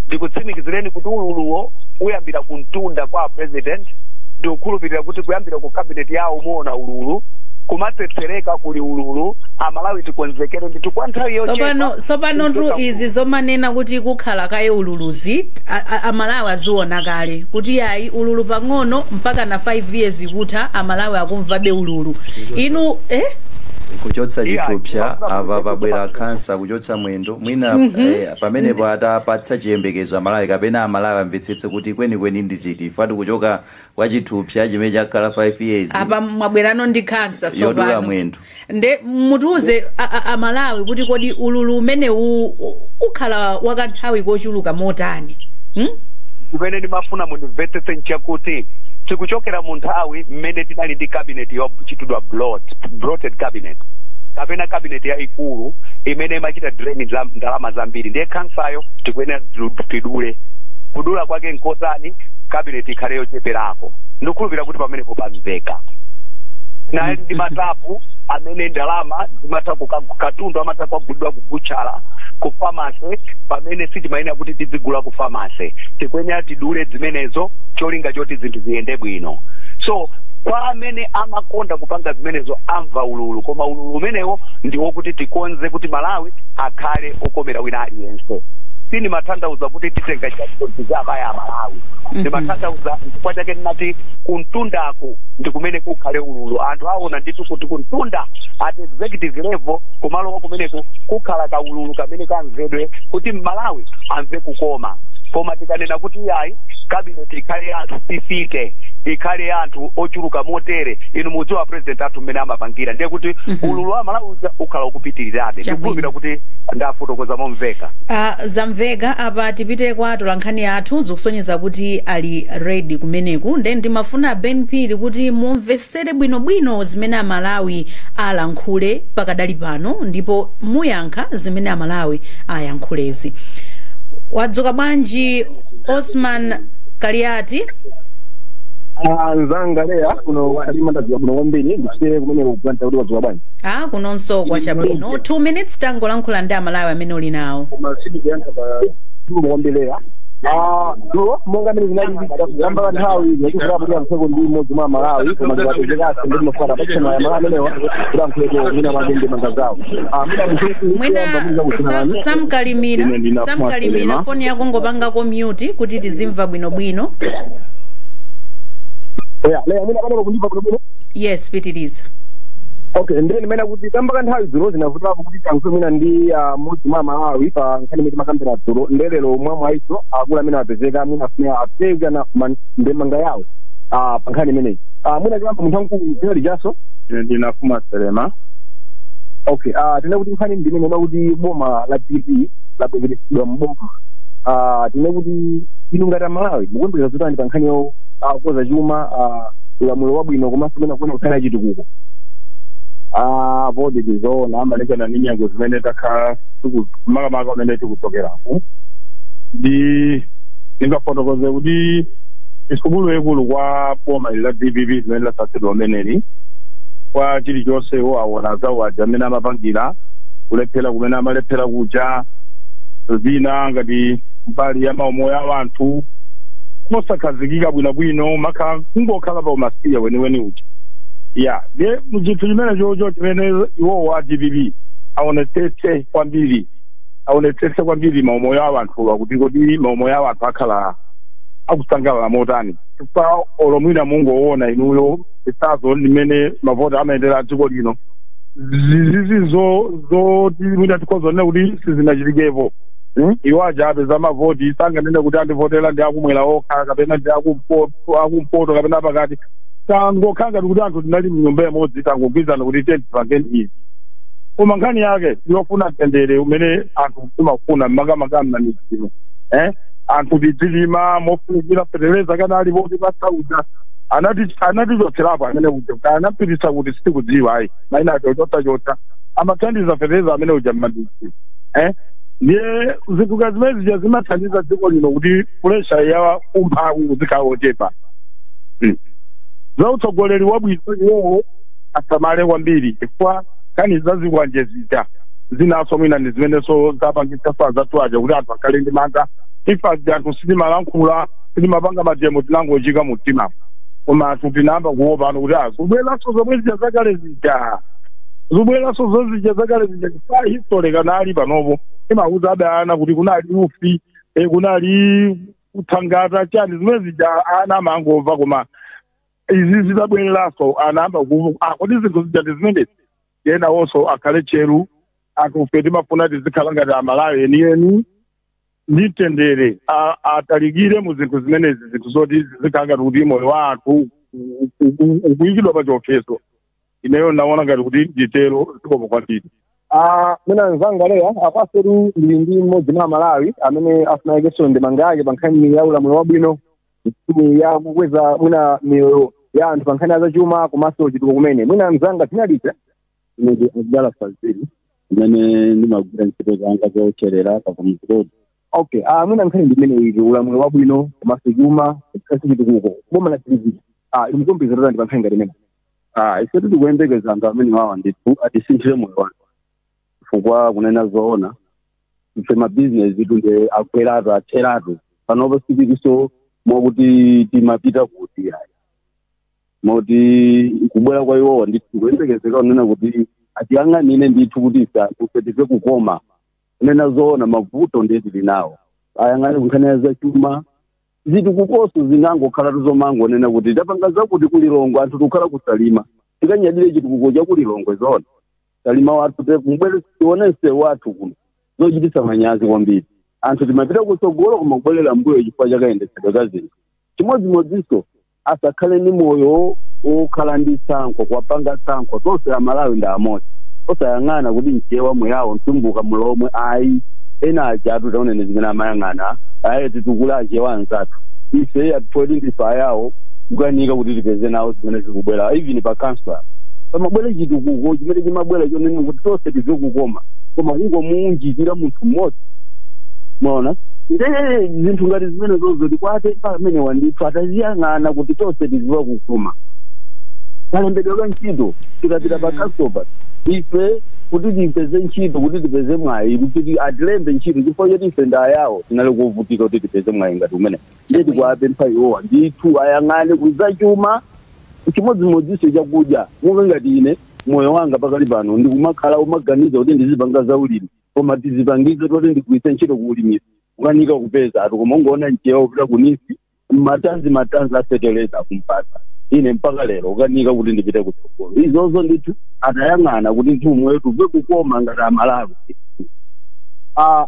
Ndikutsimikizireni kuti ululuwo uyambira kumtunda kwa president. Ndikukhulupirira kuti kuyambira ku cabinet yawo muona ululu, kumatsetsereka kuli ululu. Amalawi tikonzekere ndithu kwa nthawi yochepa. Tsopano tu izi zomanena kuti kukhala kaye ululuzi, Amalawi aziona kale kuti yayi, ululu pang'ono mpaka na 5 years kutha, Amalawi akumvabe ululu. Inu, eh? Kuchotsa Yeah, chithupsa, apa pabwera khansa, kuchotsa mwendo mwina. Pamenepo atapatsa chiyembekezo Amalawi kapena Amalawi amvetsetse kuti kwenikweni ndi chiti fati kuchoka kwa chithupsa chimene chakhala 5 years. Apa mwabwerano ndi khansa yodula tsopano. Mwendo. Nde mutiuze Amalawi kuti kodi ululu umenewu ukhala wakanthawi kochuluka motani, Chimene ndimafuna mundimvetsetse nchakuti tikuchokera mu nthawi mmene tinali ndi cabinet yochitidwa bloated cabinet kapena cabinet yayikulu imene imachita drain za ndalama zambiri. Ndiye khansayo tikuyenera tidule. Kudula kwake nkotani? Cabinet ikhale yocheperako. Ndikukhulupirira kuti pamenepo pamveka. Tinali ndi matapu amene ndalama zimatha katundu amatha kugulidwa kubuchala, ku pharmacy, pamene sitimayenera kuti tizigula ku pharmacy. Tikuyenera tidule zimenezo cholinga choti zinthu ziyende bwino. So kwa amene amakonda kupanga zimenezo amva ululu, koma ululu umenewo ndi wokuti tikonze kuti Malawi akhale okomera wina aliyense. Sindimatanthauza kuti titenga chachonchi cha abaya Amalawi. Ndimatanthauza, chifukwa chake ndinati kumtundaku ndi kumene kukhale ululu. Anthu aona ndithu kuti kumtunda at executive level, kumalowa kumeneku kukhala kaululu kamene kamvedwe kuti Mmalawi amve kukoma. Koma tikanena kuti yayi, cabinet ikhale anthu 50, ikhale anthu ochuluka motere, inu mudziwa president athu mmene amapangira, ndiye kuti ululu wa Malawi uja ukhala ukupitirirabe. Chabwino. Ndikukhulupirira kuti ndafotokoza momveka. Zamveka. Apa tipite kwa atolankhani athu, zikusonyeza kuti ali ready kumeneku. Nde ndimafuna Ben Phiri kuti mumvesere bwinobwino zimene Amalawi alankhule pakadali pano, ndipo muyankha zimene Amalawi ayankhulezi. Wadzuka bwanji, Osman Kaliati? Nzanga Leya, kuno kalima ndadziwa kuno kwambiri. Ndisiye kumene kupanta kuti wadzuka bwanji? Ah, kunonso kwachabwino. 2 minutes, tangolankhula ndi Amalawi amene uli nawo. Koma sindikuyankha pa tulo kwambiri, Leya. Dzulo monga mmene zinali kuyamba nthawi yachifurapo kuti ampheko ndi mmodzi mwa Malawi, koma ndikapezekase ndi mafana pachana ya Malawi amenewa kuti ampheko mwina mwake ndi manga zawo. Mwina Samkalimira. Ine ndina Samkalimira, Selema. Foni yako ngopangako mute kuti tizimva bwinobwino. Ya Leya, mwina pano kundipa bwinobwino? Yes, pitiriza. Okay, ndiye ndimene kuti kamba kanthawi dzulo zinavutapo kuti tiyankhule mwina ndi mmodzi mwa Malawi pa nkhani imene timakambira dzulo. Ndelero mwa mwayiso akulu amene apezeka mwina afune apezana ndemanga yawo. Pa nkhani imeneyi, mwina chiyamba munthu wamkulu, dzina lijaso? Ndinafuma Selema. Okay, tine kuti nkhani ndimene kuti boma la DPP labwezeretsedwa mboma. Tine kuti inu ngati Amalawi mukuyembekeza zotani pa nkhani yo kukoza chuma, ulamuliro wabwino, komanso mwina kuona nkhani yachitukuko? Podi tizoona amalekana ndi nyengo zimene takhala makamaka umene tikuchokeraku, ndi ndingafotokoze kuti isukulu ikulu kwa boma ili la DPP limene lasatsidwa umeneli, kwa chilichonse aona zawo aja amene amapangira kulephera kumene amalephera kuja, zina ngati mbali ya maumoyo a anthu kosakhazikika bwinobwino, makhala kungokhala pa umasiya weniweni uja. Ya, ndiye chinthu chimene chocho chimene iwowo a DPP aonetsetse kwambiri, aonetsetse kwambiri maumoyo a anthuwa, kuti kodi maumoyo a anthu akhala akusangalala motani? Chifukwa olo mwina mungoona inuyo isazo limene mavoti amayendera dziko lino, zizizi zoti mwina tikhozonena kuti sizinachitikepo. Iwo aja apeza mavoti, sanganene kuti andivotera ndi akumwera okha kapena ndi akumpoto kapena pakati. Tangokhala ngati kuti anthu tinali mnyumba imodzi, tangogwirizana kuti tipange izi. Koma nkhani yake yofuna mtendere umene anthu timafuna makamaka m'mamidzimo, anthu tidzilima mofunikira, feteleza kana alipo kuti pasauja anatichotserapo amene uja, anapititsa kuti sitikudziwa ayi, maina ake ochotachotsa amathandiza feteleza amene uja m'mamidzimo. Ndiye zinthu zimene zija zimathandiza dziko lino kuti pressure ya umphawi uzikhala ochepa. Za utsogoleri wabwino iwowo asamale kwambiri, chifukwa nkhani zazikwanje zija zinaso mwina ndi zimenenso zapangitsa azathu aja kuti anthu akhale ndi mantha. Infact, anthu sitimalankhula, sitimapanga ma demo, tinangochika mumtima, koma anthu tinayamba kuopa ano kuti zibweranso zomwe zija zakale zija, zibweranso zozija zakale zija, chifukwa history kanali panopo imauza abe ana kuti kunali ufi, kunali kuthangata chani, zimene zija ana amangomva. Koma izi zitabwereranso anayamba kodi zinthu zija ndi zimenezi? Ena wonso akhale cheru. Anthu fe timafuna tizikhala ngati Amalawi enieni ndi mtendere, atalikire mu zinthu zimenezi, zinthu zoti zizikhala ngati kuti moyo wa anthu ukuyikidwa pa chiopsezo. Ineyo naona ngati kuti nditero. Zikomo kwambiri. Mwina mzanga Leya apasetu, ndili ndi mmodzi mwa Amalawi amene afuna ndemanga yake pa nkhani ya ulamuliro wabwino, nkhani ya kukweza mwina miyoyo ya anthu pa nkhani ya zachuma komanso chitukuko kumene. Mwina mzanga, dzina lija? Ine ndi Abdala Fazili, imene ndimagwira ntchito zanga zocherera pakamuzikodi. Okay, mwina nkhani ndimene ili ulamuliro wabwino komanso chuma komanso chitukuko, boma la DPP limkumbizira tani pa nkhani ngati imene? Ife tikuyembekeza anthu amene wawa ndithu atisinthire moyo wanu, chifukwa kunena zoona ife mabizinesi itu nde akweratu, atheratu panopo. Sitiliso mwakuti timapita kuti ayi, moti kubwera kwa iwowa ndithu kuyembekezeka kunena kuti atiyang'anire ndithu kuti ife anthufe tive kukoma. Kunena zoona mavuto ndiye tili nawo, ayang'ane kunkhani za chuma, zitukukoso zinangokhala tuzomangonena kuti tapanga zakuti kulilongwe, anthu tikukhala kusalima, tikanyadire chitukuko cha kulilongwe? Zoona salima wathu mbwere tione msewu wathu kuno, zochititsa manyazi kwambiri. Anthu timapita kutsogolo koma kubwerera mbuyo chifukwa chakayendetsedwe ka zinthu. Chimodzimodzinso asakhale ndi moyo wokhala ndi tsankho, kuwapanga tsankho. Tonse Amalawi ndi amodzi, osayang'ana kuti mchewa, muyawo, mtumbuka, mulomwe ayi. Ena aja atu taonene zimene amayang'ana, ayi, titukula achewa anzathu, ife atipoti ndife ayawo, kukanika kuti tipeze nawo zimene zikubwera. Even pa council pamabwera chitukuko chimene chimabwera chonena kuti tonse tive kukoma, koma kungomuunjikira munthu mmodzi, maona? Nde zinthu ngati zimene zozo tikwate pamene wandithu ataziyang'ana kuti tonse tiziwa kukoma. Kalembedwe ka ntchito, tikapita pa council ife kuti tipeze ntchito, kuti tipeze mwayi kuti atilembe ntchito chifukwa choti ife ndi ayawo, tinali kuvutika kuti tipeze mwayi ngati umene. Ndiye tikuwapempha iwowa ndithu ayang'ane kuzachuma, chimodzimodzinso chakudya. Monga ngati ine moyo wanga pakali pano ndikumakhala umaganiza kuti ndizipanga zaulimi, koma tizipangize toti ndigwiritse ntchito kuulimisa kukanika kupeza atu. Koma ungoona mchewa kupita kunisi matanzi matanzi afeteleza kumpasa, ine mpaka lero ukanika kuti ndipite kutsogolo. Izozo ndithu atayang'ana kuti ndithu moyo tuve kukoma ngati Amalawi.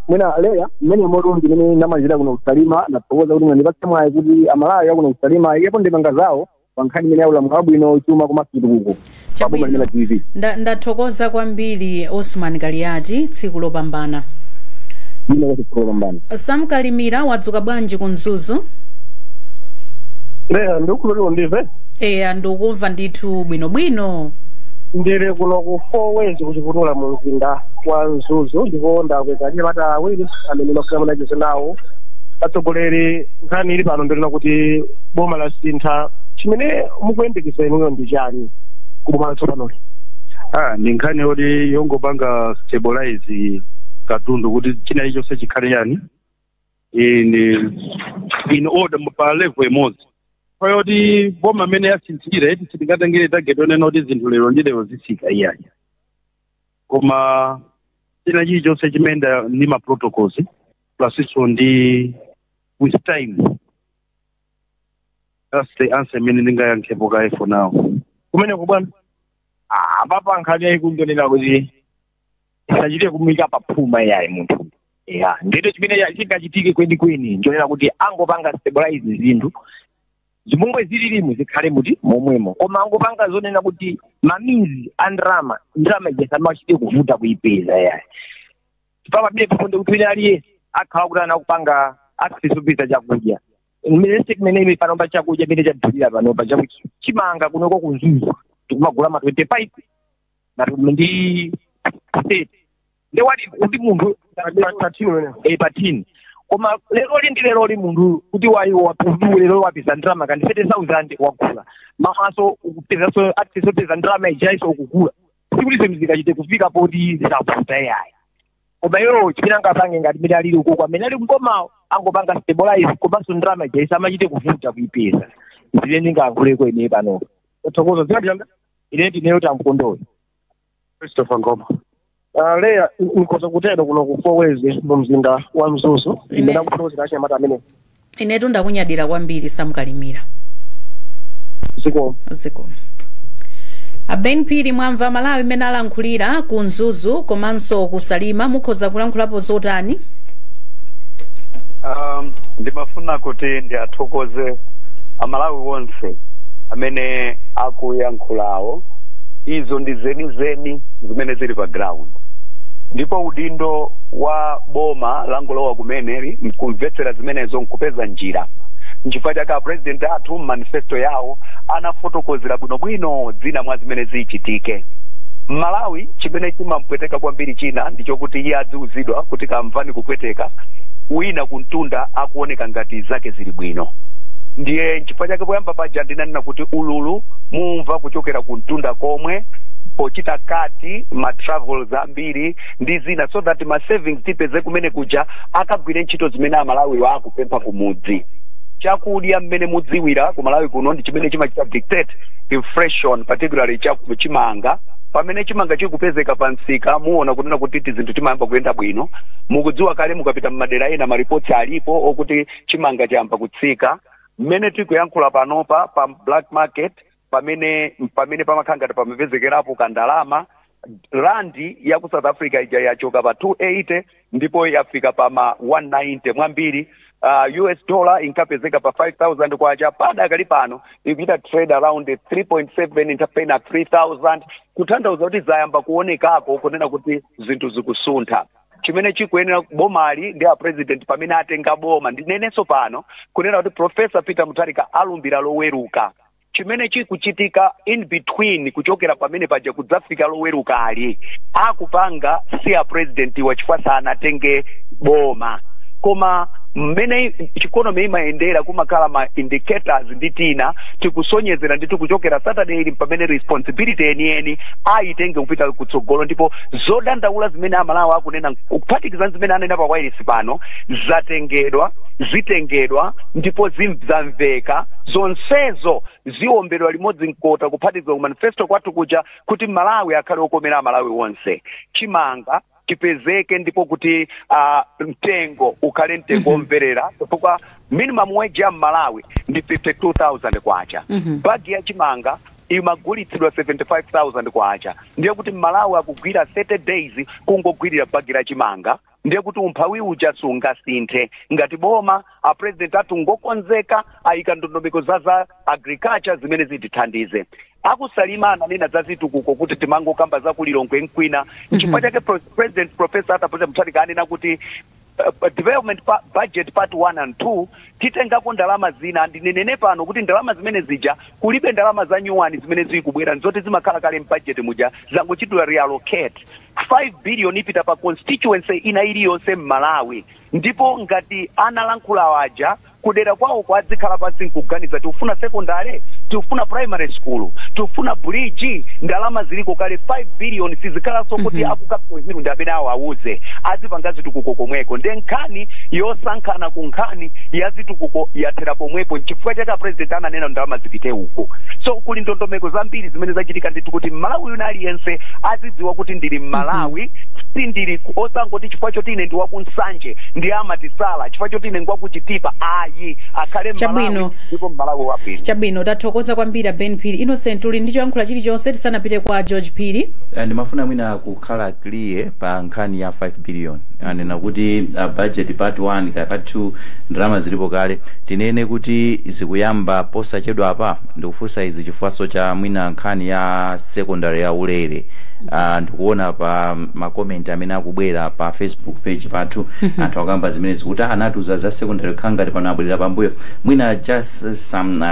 Mwina Leya, mmene moto ndimene ndamalizira kuno kuSalima. Ndathokoza kuti mwandipatse mwayi kuti Amalawi akuno kuSalima ikepo ndemanga zawo pa nkhani imene ya ulamuliro wabwino, chuma komanso chitukuko paboma limene la DPP. Ndathokoza kwambiri, Osman Kaliati, tsiku lopambana. Ine kwati tsiku lopambana. Samkalimira, wadzuka bwanji ku Mzuzu? Leya, ndikukhulupirira ndimve. Eya, ndikukumva ndithu bwinobwino. Ndili kuno ku Four Ways kuchiputula mu mzinda wa Mzuzu, ndipo ndakweza anyamata awiri amene mafuna munacheza nawo. Atsogoleri, nkhani ili pano ndilina kuti boma lasintha. Chimene mukuyembekeza inuyo ndi chani ku boma latsopanoli? Ndi nkhani yoti yongopanga stabilize katundu kuti china chilichonse chikhale yani in order, pa level imodzi. Payoti boma amene yasinthira iti, sitingatengere target onena kuti zinthu lero ndi lero zitsika, iyayi, koma china chilichonse chimene ndi ma protocols plus iso ndi with time. That's the answer imene ndingayankhepo kaye for now. Kumeneko, bwana? Apapa nkhani yayikulu kuti isachite kumika paphuma yayi munthu ya ndito. Chimene chingachitike kwenikweni nchonena kuti angopanga stabilize zinthu zimomwe zililimu, zikhale muti momwemo, koma angopanga zonena kuti ma means a ndalama, ndalama ija samachite kuvuta kuipeza yayi. Pamene pafonde kuti wina aliyense akhala kuti anakupanga access kupeza chakudya. Mmene kumene panopa chakudya mene chadulira panopa, chimanga kunoko kuMzuzu tikumagula ma 25 na ndi 30, ndewati kuti munthu pa tin. Koma leroli ndi leroli munthu kuti wayiwo lero wapeza ndalama kandi 30,000 wagula, maso ukupezanso access opeza ndalama ijaiso ukugula, sikuti zinthu zikachite kufika poti zisavuta yayi. Koma iwo chimene angapange ngati mene alili ukoko amene ali mkomawo, angopanga stabilize, komanso ndalama ija isamachite kuvuta kuipeza. Zimene ndingayankhuleko ine panopa. Thokoza zinatiyanda. Ine ndineyo Tamkondoyo. Christopher Ngoma. Leya, nikhoza kutero kuno ku Four Ways mu mzinda wa Mzuzu imene akufotokozera achinyamata amene. Inetu ndakunyadira kwambiri, Samkalimira. Ziko. Ziko. A Ben Phiri, mwamva Malawi imene alankhulira ku Mzuzu komanso kuSalima, mukhoza kulankhulapo zotani? Ndimafuna kuti ndiathokoze Amalawi wonse amene akuyankhulawo. Izo ndi zenizeni zimene zili pa ground, ndipo udindo wa boma langolowa kumeneli nkumvetsera zimenezo, nkupeza njira. Nchifukwa chake apresident athu manifesto yawo anafotokozera bwinobwino dzina mwa zimene zichitike Mmalawi. Chimene chimampweteka kwambiri china ndichokuti iye adziuzidwa kuti kamvani kupweteka, wina kuntunda akuoneka ngati zake zili bwino. Ndiye nchifukwa chake poyamba paja ndinanena kuti ululu mumva kuchokera kuntunda komwe, pochita kati ma travels ambiri ndi zina, so that ma savings tipeze kumene kuja akagwire ntchito zimene Amalawi akupempha kumudzi. Chakudya, mmene mudziwira, ku Malawi kuno ndi chimene chimachita dictate inflation, particularly chimanga. Pamene chimanga chikupezeka pa msika, muona kunena kuti tizinthu timayamba kuyenda bwino. Mukudziwa kale, mukapita mmadera ena, maripoti alipo okuti chimanga chayamba kutsika. Mmene tikuyankhula panopa, pa black market pamene pamakhala ngati pamapezekerapo kandalama, randi ya ku South Africa ija yachoka pa 280 ndipo yafika pa ma 190 mwambiri. US dollar inkapezeka pa 5000 kwacha, padakali pano ikuita trade around 3.7 intapena 3000, kutanthauza kuti zayamba kuonekako kunena kuti zinthu zikusuntha. Chimene chikuyenera bomali ndi a president pamene atenga boma, ndinenenso pano kunena kuti Professor Peter Mutharika alumbira Loweruka. Chimene chikuchitika in between kuchokera pamene paja kudzafika Loweruka ali akupanga si a president wa, chifukwa sanatenge boma. Koma mmene economy imayendera, kumakhala ma indicators ndi tina tikusonyezera ndithu kuchokera Saturday ili pamene responsibility enieni ayitenge kupita kutsogolo. Ndipo zodandaula zimene Amalawi akunena, kuphatikiza zimene anena pa wireless pano, zatengedwa, zitengedwa ndipo zamveka. Zonsezo ziwombedwa limodzi mkota, kuphatikiza ku manifesto kwathu kuja, kuti Malawi akhale okomera Amalawi wonse, chimanga chipezeke, ndipo kuti mtengo ukhale mtengo omverera, chifukwa minimum wage ya Mmalawi ndi 52,000 kwacha. Bagi ya chimanga imagulitsidwa 75,000 kwacha, ndiye kuti Mmalawi akugwira 30 days kungogwirira bagi la chimanga. Ndiye kuti umphawi uja sungasinthe. Ngati boma, a president athu ngokonzeka, ayika ndondomeko za agriculture zimene zitithandize. Akusalima ananena za zitukuko kuti timangokamba za kulilongwe nkwina. Nchifukwa chake President Professor Arthur Peter Mutharika anena kuti development budget part 1 and 2 titengako ndalama zina. Ndinenene pano kuti ndalama zimene zija, kulibe ndalama za nyuwani zimene zikubwera, nzoti zimakhala kale m'budget muja, zangochitidwa reallocate. 5 billion ipita pa constituency ina iliyonse m'Malawi. Ndipo ngati analankhula waja kudera kwawo kwadzikhala pansi nkuganiza, tikufuna secondary, tikufuna primary school, tikufuna bridge, ndalama ziliko kale 5 billion. Sizikhalanso kuti aku Capital Hill ndi amene awo awuze, azipanga zitukuko komweko. Nde nkhani yosankhana ku nkhani ya zitukuko yathera pomwepo. Nchifukwa chake president ananena ndalama zipite uko. So kuli ndondomeko zambiri zimene zachitika ndithu kuti Mmalawi wina aliyense azidziwa kuti ndili Mmalawi, sindili osangoti chifukwa choti ine ndi wakunsanje ndi amatisala, chifukwa choti ine ngwakuchitipa, ayi, akhale Mmalawi. Chabwino. Ndipo Mmalawi wabwino. Chabwino, tathokoza kwambiri Ben Phiri. Innocent, uli ndi choyankhula chilichonse tisanapite kwa George Phiri? Ndimafuna mwina kukhala clear pa nkhani ya 5 billion. Anena kuti budget part 1 kaya part 2 ndalama zilipo kale. Tinene kuti zikuyamba posachedwa apa? Ndikufunsa izi chifukwaso cha mwina nkhani ya secondary ya ulere. Ndikuona pa ma comment amene akubwera pa Facebook page pathu, anthu akamba zimene zikuti anatiuza za secondary, kukhala ngati pano abwerera pambuyo. Mwina just some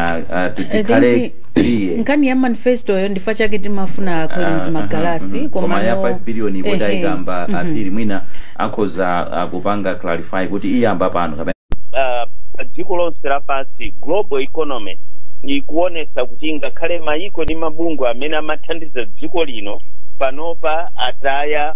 tikhale clear. Nkhani ya manifesto yo ndifa chake timafuna Collins Magalasi. Koma ya 5 billion ipo ndayikamba apiri, mwina akhoza kupanga clarify kuti iyamba pano kapena Dziko lonse lapansi, global economy ikuonesa kuti ngakhale mayiko ndi mabungwe amene amathandiza dziko lino panopa ataya.